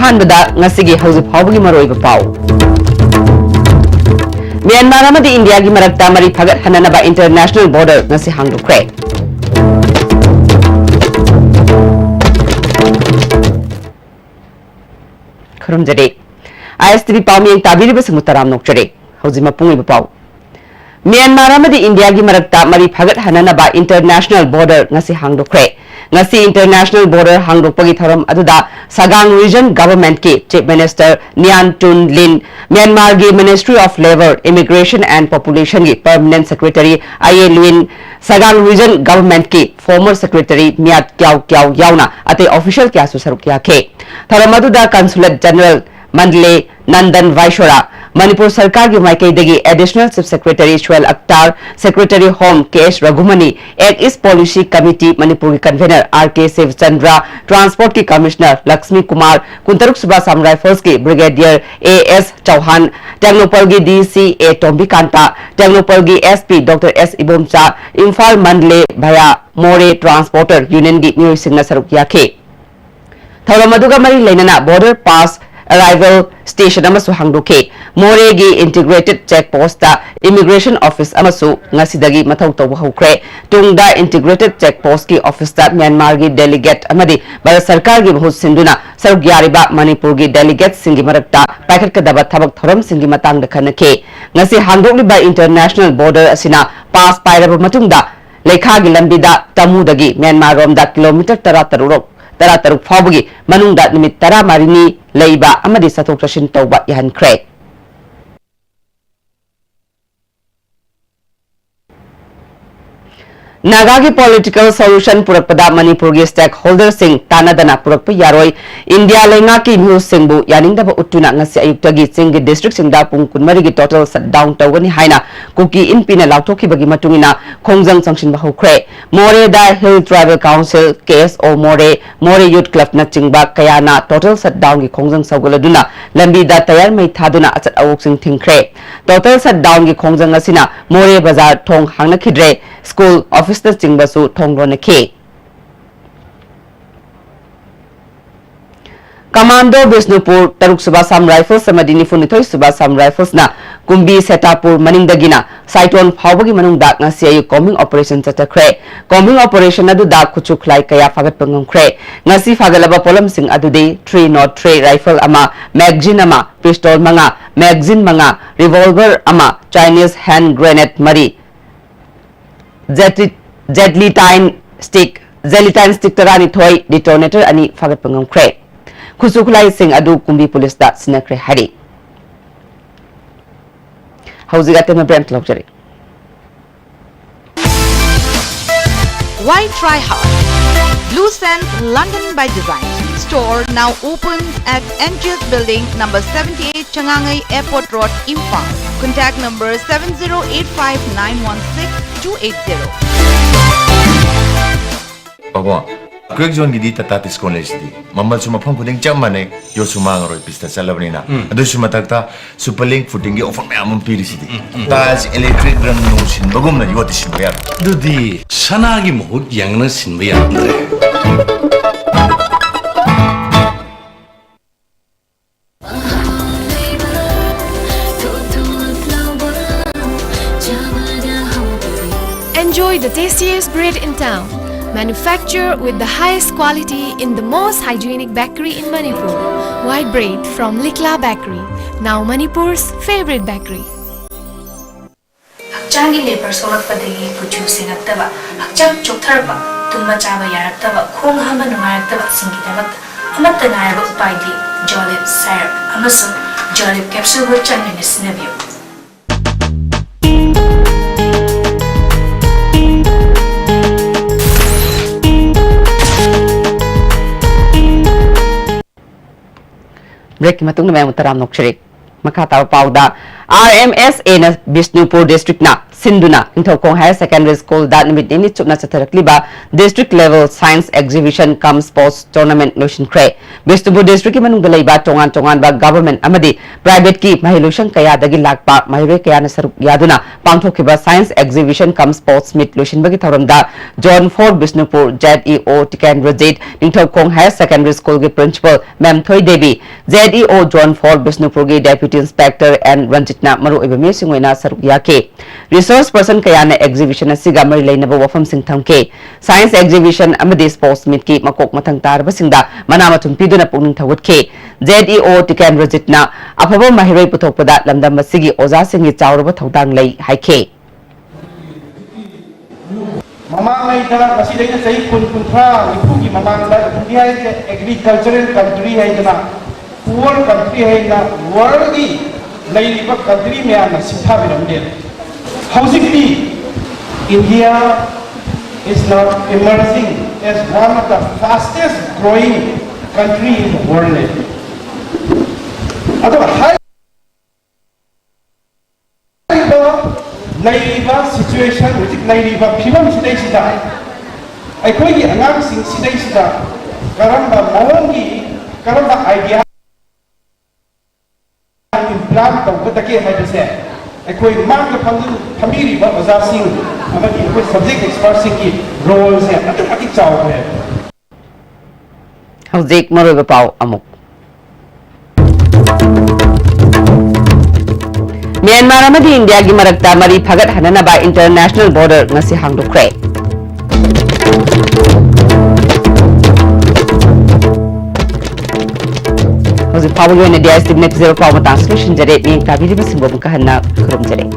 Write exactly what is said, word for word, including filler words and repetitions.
ꯑꯍꯥꯟꯕꯗ ꯉꯁꯤꯒꯤ ꯍꯧꯖꯤꯛ ꯐꯥꯎꯕꯒꯤ ꯃꯔꯨꯑꯣꯏꯕ ꯄꯥꯎ꯫ ꯃ꯭ꯌꯥꯟꯃꯥꯔ ꯑꯃꯗꯤ ꯏꯟꯗꯤꯌꯥꯒꯤ ꯃꯔꯛꯇ ꯃꯔꯤ ꯐꯒꯠꯍꯟꯅꯅꯕ international border ꯉꯁꯤ ꯍꯥꯡꯗꯣꯛꯈ꯭ꯔꯦ꯫ ꯈꯨꯔꯨꯝꯖꯔꯤ꯫ ISTV ꯄꯥꯎꯃꯤꯌꯦꯡ ꯇꯥꯕꯤꯔꯤꯕꯁꯤꯡꯕꯨ ꯇꯔꯥꯝꯅ ꯑꯣꯛꯆꯔꯤ꯫ ꯍꯧꯖꯤꯛ ꯃꯄꯨꯡ ꯑꯣꯏꯕ ꯄꯥꯎ꯫ ꯃ꯭ꯌꯥꯟꯃꯥꯔ ꯑꯃꯗꯤ ꯏꯟꯗꯤꯌꯥꯒꯤ ꯃꯔꯛꯇ ꯃꯔꯤ ꯐꯒꯠꯍꯟꯅꯅꯕ international border ꯉꯁꯤ ꯍꯥꯡꯗꯣꯛꯈ꯭ꯔꯦ꯫ ꯉꯁꯤ international border ꯍꯥꯡꯗꯣꯛꯄꯒꯤ ꯊꯧꯔꯝ ꯑꯗꯨꯗ ꯁꯒꯥꯡ Region Governmentꯀꯤ Chief Minister ꯅ꯭ꯌꯥꯟ ꯇꯨꯟ ꯂꯤꯟ, ꯃ꯭ꯌꯥꯟꯃꯥꯔꯒꯤ Ministry of Labour, Immigration and Populationꯒꯤ Permanent Secretary I A ꯂꯨꯏꯟ, ꯁꯒꯥꯡ Region Governmentꯀꯤ former Secretary ꯃꯤꯌꯥꯠ ꯀ꯭ꯌꯥꯎ ꯀ꯭ꯌꯥꯎ ꯌꯥꯎꯅ ꯑꯇꯩ official ꯀꯌꯥꯁꯨ ꯁꯔꯨꯛ ꯌꯥꯈꯤ꯫ ꯊꯧꯔꯝ ꯑꯗꯨꯗ Consulate General Mandalay Nandan ꯚꯥꯏꯁꯣꯔꯥ, Manipur ꯁꯔꯀꯥꯔꯒꯤ ꯃꯥꯏꯀꯩꯗꯒꯤ Additional Chief Secretary Suhel ꯑꯛꯇꯥꯔ, Secretary Home ꯀꯦ ꯑꯦꯁ ꯔꯘꯨꯃꯅꯤ, Act East Policy Committee ꯃꯅꯤꯄꯨꯔꯒꯤ convener ꯑꯥꯔ ꯀꯦ ꯁꯤꯕꯆꯟꯗ꯭ꯔ, Transportꯀꯤ Commissioner ꯂꯛꯁꯃꯤ ꯀꯨꯃꯥꯔ, ꯀꯨꯟꯇꯔꯨꯛ ꯁꯨꯕ Assam Riflesꯀꯤ Brigadier ꯑꯦ ꯑꯦꯁ ꯆꯧꯍꯥꯟ, ꯇꯦꯡꯅꯧꯄꯜꯒꯤ ꯗꯤ ꯁꯤ ꯑꯦ ꯇꯣꯝꯕꯤꯀꯥꯟꯇ, ꯇꯦꯡꯅꯧꯄꯜꯒꯤ ꯑꯦꯁ ꯄꯤ ꯗꯣꯛꯇꯔ ꯑꯦꯁ ꯏꯕꯣꯝꯆꯥ, ꯏꯝꯐꯥꯜ ꯃꯟꯗꯂꯦ ꯚꯌꯥ ꯃꯣꯔꯦ Transporter Unionꯒꯤ ꯃꯤꯑꯣꯏꯁꯤꯡꯅ ꯁꯔꯨꯛ ꯌꯥꯈꯤ꯫ ꯊꯧꯔꯝ ꯑꯗꯨꯒ ꯃꯔꯤ ꯂꯩꯅꯅ border pass arrival station ꯑꯃꯁꯨ ꯍꯥꯡꯗꯣꯛꯈꯤ꯫ ꯃꯣꯔꯦꯒꯤ integrated check postꯇ immigration office ꯑꯃꯁꯨ ꯉꯁꯤꯗꯒꯤ ꯃꯊꯧ ꯇꯧꯕ ꯍꯧꯈ꯭ꯔꯦ꯫ ꯇꯨꯡꯗ integrated check postꯀꯤ officeꯇ ꯃ꯭ꯌꯥꯟꯃꯥꯔꯒꯤ delegate ꯑꯃꯗꯤ ꯚꯥꯔꯠ ꯁꯔꯀꯥꯔꯒꯤ ꯃꯍꯨꯠ ꯁꯤꯟꯗꯨꯅ ꯁꯔꯨꯛ ꯌꯥꯔꯤꯕ ꯃꯅꯤꯄꯨꯔꯒꯤ delegateꯁꯤꯡꯒꯤ ꯃꯔꯛꯇ ꯄꯥꯏꯈꯠꯀꯗꯕ ꯊꯕꯛ ꯊꯧꯔꯝꯁꯤꯡꯒꯤ ꯃꯇꯥꯡꯗ ꯈꯟꯅꯈꯤ꯫ ꯉꯁꯤ ꯍꯥꯡꯗꯣꯛꯂꯤꯕ international border ꯑꯁꯤꯅ pass ꯄꯥꯏꯔꯕ ꯃꯇꯨꯡꯗ ꯂꯩꯈꯥꯒꯤ ꯂꯝꯕꯤꯗ ꯇꯃꯨꯗꯒꯤ ꯃ꯭ꯌꯥꯟꯃꯥꯔ ꯔꯣꯝꯗ kilometre ꯇꯔꯥ ꯇꯔꯨꯛ ꯇꯔꯥ ꯇꯔꯨꯛ ꯐꯥꯎꯕꯒꯤ ꯃꯅꯨꯡꯗ ꯅꯨꯃꯤꯠ ꯇꯔꯥ ꯃꯔꯤꯅꯤ ꯂꯩꯕ ꯑꯃꯗꯤ ꯆꯠꯊꯣꯛ ꯆꯠꯁꯤꯟ ꯇꯧꯕ ꯌꯥꯍꯟꯈ꯭ꯔꯦ꯫ ꯅꯥꯒꯥꯒꯤ political solution ꯄꯨꯔꯛꯄꯗ ꯃꯅꯤꯄꯨꯔꯒꯤ stakeholderꯁꯤꯡ ꯇꯥꯟꯅꯗꯅ ꯄꯨꯔꯛꯄ ꯌꯥꯔꯣꯏ꯫ ꯏꯟꯗꯤꯌꯥ ꯂꯩꯉꯥꯛꯀꯤ ꯃꯤꯍꯨꯠꯁꯤꯡꯕꯨ ꯌꯥꯅꯤꯡꯗꯕ ꯎꯠꯇꯨꯅ ꯉꯁꯤ ꯑꯌꯨꯛꯇꯒꯤ ꯆꯤꯡꯒꯤ districtꯁꯤꯡꯗ ꯄꯨꯡ ꯀꯨꯟꯃꯔꯤꯒꯤ total shutdown ꯇꯧꯒꯅꯤ ꯍꯥꯏꯅ ꯀꯨꯀꯤ ꯏꯟꯄꯤꯅ ꯂꯥꯎꯊꯣꯛꯈꯤꯕꯒꯤ ꯃꯇꯨꯡ ꯏꯟꯅ ꯈꯣꯡꯖꯪ ꯆꯪꯁꯤꯟꯕ ꯍꯧꯈ꯭ꯔꯦ꯫ ꯃꯣꯔꯦꯗ Hill Tribal Council, ꯀꯦ ꯑꯦꯁ ꯑꯣ ꯃꯣꯔꯦ, ꯃꯣꯔꯦ Youth Clubꯅꯆꯤꯡꯕ ꯀꯌꯥꯅ total shutdownꯒꯤ ꯈꯣꯡꯖꯪ ꯁꯧꯒꯠꯂꯗꯨꯅ ꯂꯝꯕꯤꯗ ꯇꯌꯥꯔ ꯃꯩ ꯊꯥꯗꯨꯅ ꯑꯆꯠ ꯑꯋꯣꯛꯁꯤꯡ ꯊꯤꯡꯈ꯭ꯔꯦ꯫ Total shutdownꯒꯤ ꯈꯣꯡꯖꯪ ꯑꯁꯤꯅ ꯃꯣꯔꯦ ꯕꯖꯥꯔ ꯊꯣꯡ ꯍꯥꯡꯅꯈꯤꯗ꯭ꯔꯦ, school, officeꯅꯆꯤꯡꯕꯁꯨ ꯊꯣꯡ ꯂꯣꯟꯅꯈꯤ꯫ ꯀꯃꯥꯟꯗꯣ ꯕꯤꯁꯅꯨꯄꯨꯔ, ꯇꯔꯨꯛ ꯁꯨꯕ Assam Rifles ꯑꯃꯗꯤ ꯅꯤꯐꯨ ꯅꯤꯊꯣꯏ ꯁꯨꯕ Assam Riflesꯅ ꯀꯨꯝꯕꯤ ꯁꯦꯇꯥꯄꯨꯔ ꯃꯅꯤꯡꯗꯒꯤꯅ ꯁꯥꯏꯇꯣꯟ ꯐꯥꯎꯕꯒꯤ ꯃꯅꯨꯡꯗ ꯉꯁꯤ ꯑꯌꯨꯛ combing operation ꯆꯠꯊꯈ꯭ꯔꯦ꯫ Combing operation ꯑꯗꯨꯗ ꯈꯨꯠꯁꯨ ꯈꯨꯠꯂꯥꯏ ꯀꯌꯥ ꯐꯥꯒꯠꯄ ꯉꯝꯈ꯭ꯔꯦ꯫ ꯉꯁꯤ ꯐꯥꯒꯠꯂꯕ ꯄꯣꯠꯂꯝꯁꯤꯡ ꯑꯗꯨꯗꯤ three nought three rifle ꯑꯃ, magazine ꯑꯃ, pistol ꯃꯉꯥ, magazine ꯃꯉꯥ, revolver ꯑꯃ, Chinese hand grenade ꯃꯔꯤ, ꯖꯦꯇꯤ-, ꯖꯦꯂꯤꯇꯥꯏꯟ stick, ꯖꯦꯂꯤꯇꯥꯏꯟ stick ꯇꯔꯥꯅꯤꯊꯣꯏ, detonator ꯑꯅꯤ ꯐꯥꯒꯠꯄ ꯉꯝꯈ꯭ꯔꯦ꯫ ꯈꯨꯠꯁꯨ ꯈꯨꯠꯂꯥꯏꯁꯤꯡ ꯑꯗꯨ ꯀꯨꯝꯕꯤ ꯄꯨꯂꯤꯁꯇ ꯁꯤꯟꯅꯈ꯭ꯔꯦ ꯍꯥꯏꯔꯤ꯫ ꯍꯧꯖꯤꯛ ꯑꯇꯦꯟꯕ break ꯂꯧꯖꯔꯤ꯫ Why try hard? Blue Sands London by Design. Store now open at N G S Building, number seventy-eight, Changangai Airport Road, Imphal. Contact number seven zero eight five nine one six two eight zero. ꯄꯥꯕꯨꯡ, quake ꯖꯣꯟꯒꯤꯗꯤ Tata discount ꯂꯩꯔꯤꯁꯤꯗꯤ꯫ ꯃꯃꯜꯁꯨ ꯃꯐꯝ ꯈꯨꯗꯤꯡ ꯆꯞ ꯃꯥꯟꯅꯩ, ꯌꯣꯠꯁꯨ ꯃꯥꯡꯉꯔꯣꯏ, ꯄꯤꯁꯇ ꯆꯠꯂꯕꯅꯤꯅ꯫ ꯎꯝ꯫ ꯑꯗꯨꯁꯨ ꯃꯊꯛꯇ super link ꯐꯨꯇꯤꯡꯒꯤ offer ꯃꯌꯥꯝ ꯑꯃ ꯄꯤꯔꯤꯁꯤꯗꯤ꯫ ꯎꯝ, ꯎꯝ꯫ ꯇꯥꯏꯜꯁ, ꯏꯂꯦꯛꯇ꯭ꯔꯤꯛ ꯔꯪ ꯅꯨꯡ ꯁꯤꯟꯕꯒꯨꯝꯅ ꯌꯣꯠꯇꯤ ꯁꯤꯟꯕ ꯌꯥꯔꯣꯏ꯫ ꯑꯗꯨꯗꯤ ꯁꯅꯥꯒꯤ ꯃꯍꯨꯠ ꯌꯦꯡꯅ ꯁꯤꯟꯕ ꯌꯥꯔꯝꯗ꯭ꯔꯦ꯫ Enjoy the tastiest bread in town. Manufactured with the highest quality in the most hygienic bakery in Manipur. White bread from Likla Bakery, now Manipur's favorite bakery. ꯍꯛꯆꯥꯡꯒꯤ ꯂꯦꯕꯔ ꯁꯣꯛꯂꯛꯄꯗꯒꯤ ꯀꯨꯆꯨ ꯁꯦꯡꯉꯛꯇꯕ, ꯍꯛꯆꯥꯡ ꯆꯣꯛꯊꯔꯛꯄ, ꯇꯨꯝꯕ ꯆꯥꯕ ꯌꯥꯔꯛꯇꯕ, ꯈꯣꯡ ꯍꯥꯝꯕ ꯅꯨꯡꯉꯥꯏꯔꯛꯇꯕꯁꯤꯡꯒꯤꯗꯃꯛꯇ ꯑꯃꯠꯇ ꯉꯥꯏꯔꯕ ꯎꯄꯥꯏꯗꯤ ꯖꯣꯂꯤꯞ ꯁꯥꯏꯔꯞ ꯑꯃꯁꯨꯡ ꯖꯣꯂꯤꯞ ꯀꯦꯞꯁꯨꯜꯕꯨ ꯆꯥꯡ ꯅꯥꯏꯅ ꯁꯤꯖꯤꯟꯅꯕꯤꯌꯨ꯫ Breakꯀꯤ ꯃꯇꯨꯡꯗ ꯃꯌꯥꯝ ꯇꯔꯥꯝꯅ ꯑꯣꯛꯆꯔꯤ꯫ ꯃꯈꯥ ꯇꯥꯕ ꯄꯥꯎꯗ, RMSAꯅ ꯕꯤꯁꯅꯨꯄꯨꯔ districtꯅ ꯁꯤꯟꯗꯨꯅ ꯅꯤꯡꯊꯧꯈꯣꯡ Higher Secondary Schoolꯗ ꯅꯨꯃꯤꯠ ꯅꯤꯅꯤ ꯆꯨꯞꯅ ꯆꯠꯊꯔꯛꯂꯤꯕ district level science exhibition cum sports tournament ꯂꯣꯏꯁꯤꯟꯈ꯭ꯔꯦ꯫ ꯕꯤꯁꯅꯨꯄꯨꯔ districtꯀꯤ ꯃꯅꯨꯡꯗ ꯂꯩꯕ ꯇꯣꯉꯥꯟ ꯇꯣꯉꯥꯟꯕ government ꯑꯃꯗꯤ privateꯀꯤ ꯃꯍꯩꯂꯣꯏꯁꯪ ꯀꯌꯥꯗꯒꯤ ꯂꯥꯛꯄ ꯃꯍꯩꯔꯣꯏ ꯀꯌꯥꯅ ꯁꯔꯨꯛ ꯌꯥꯗꯨꯅ ꯄꯥꯡꯊꯣꯛꯈꯤꯕ science exhibition cum sports meet ꯂꯣꯏꯁꯤꯟꯕꯒꯤ ꯊꯧꯔꯝꯗ Zone four Bishnupur ZEO Tikendrajit, Ningthoukhong Higher Secondary Schoolꯒꯤ principal ꯃꯦꯝꯊꯣꯏ Devi, ZEO Zone four ꯕꯤꯁꯅꯨꯄꯨꯔꯒꯤ Deputy Inspector N ꯔꯟꯖꯤꯠꯅ ꯃꯔꯨꯑꯣꯏꯕ ꯃꯤꯑꯣꯏꯁꯤꯡ ꯑꯣꯏꯅ ꯁꯔꯨꯛ ꯌꯥꯈꯤ꯫ Resource person ꯀꯌꯥꯅ exhibition ꯑꯁꯤꯒ ꯃꯔꯤ ꯂꯩꯅꯕ ꯋꯥꯐꯝꯁꯤꯡ ꯊꯝꯈꯤ꯫ Science exhibition ꯑꯃꯗꯤ sports meetꯀꯤ ꯃꯀꯣꯛ ꯃꯊꯪ ꯇꯥꯔꯕꯁꯤꯡꯗ ꯃꯅꯥ ꯃꯊꯨꯝ ꯄꯤꯗꯨꯅ ꯄꯨꯛꯅꯤꯡ ꯊꯧꯒꯠꯈꯤ꯫ ZEO ꯇꯤꯀꯦꯟꯗ꯭ꯔꯖꯤꯠꯅ ꯑꯐꯕ ꯃꯍꯩꯔꯣꯏ ꯄꯨꯊꯣꯛꯄꯗ ꯂꯝꯗꯝ ꯑꯁꯤꯒꯤ ꯑꯣꯖꯥꯁꯤꯡꯒꯤ ꯆꯥꯎꯔꯕ ꯊꯧꯗꯥꯡ ꯂꯩ ꯍꯥꯏꯈꯤ꯫ ꯃꯃꯥꯡꯉꯩꯗ, ꯉꯁꯤꯗꯩꯅ ꯆꯍꯤ ꯀꯨꯟ, ꯀꯨꯟꯊ꯭ꯔꯥ, ꯅꯤꯐꯨꯒꯤ ꯃꯃꯥꯡꯗ India is a agricultural country ꯍꯥꯏꯗꯅ, poor country ꯍꯥꯏꯅ worldꯒꯤ ꯂꯩꯔꯤꯕ country ꯃꯌꯥꯝꯅ ꯁꯤꯡꯊꯥꯕꯤꯔꯝꯗꯦ꯫ ꯍꯧꯖꯤꯛꯇꯤ India is now emerging as one of the fastest growing country in the world. ꯑꯗꯨꯒ ꯍꯥꯏ ꯍꯥꯏꯔꯤꯕ ꯂꯩꯔꯤꯕ situation, ꯍꯧꯖꯤꯛ ꯂꯩꯔꯤꯕ ꯐꯤꯕꯝꯁꯤꯗꯩꯁꯤꯗ ꯑꯩꯈꯣꯏꯒꯤ ꯑꯉꯥꯡꯁꯤꯡꯁꯤꯗꯩꯁꯤꯗ ꯀꯔꯝꯕ ꯃꯑꯣꯡꯒꯤ, ꯀꯔꯝꯕ idea implant ꯇꯧꯒꯗꯒꯦ ꯍꯥꯏꯕꯁꯦ ꯑꯩꯈꯣꯏ ꯃꯥꯡꯗ ꯐꯝꯖꯤꯟ-, ꯐꯝꯕꯤꯔꯤꯕ ꯑꯣꯖꯥꯁꯤꯡ ꯑꯃꯗꯤ ꯑꯩꯈꯣꯏ subject expertꯁꯤꯡꯒꯤ roleꯁꯦ ꯑꯗꯨꯛꯀꯤ ꯃꯇꯤꯛ ꯆꯥꯎꯈ꯭ꯔꯦ꯫ ꯍꯧꯖꯤꯛ ꯃꯔꯨꯑꯣꯏꯕ ꯄꯥꯎ ꯑꯃꯨꯛ꯫ ꯃ꯭ꯌꯥꯟꯃꯥꯔ ꯑꯃꯗꯤ ꯏꯟꯗꯤꯌꯥꯒꯤ ꯃꯔꯛꯇ ꯃꯔꯤ ꯐꯒꯠꯍꯟꯅꯅꯕ international border ꯉꯁꯤ ꯍꯥꯡꯗꯣꯛꯈ꯭ꯔꯦ꯫ ꯍꯧꯖꯤꯛ ꯐꯥꯎꯕꯒꯤ ꯑꯣꯏꯅ DISTVꯅ ꯄꯤꯖꯕ ꯄꯥꯎ ꯃꯇꯥꯡꯁꯤ ꯂꯣꯏꯁꯤꯟꯖꯔꯦ꯫ ꯃꯤꯠꯌꯦꯡ ꯇꯥꯕꯤꯔꯤꯕꯁꯤꯡꯕꯨ ꯑꯃꯨꯛꯀ ꯍꯟꯅ ꯈꯨꯔꯨꯝꯖꯔꯤ꯫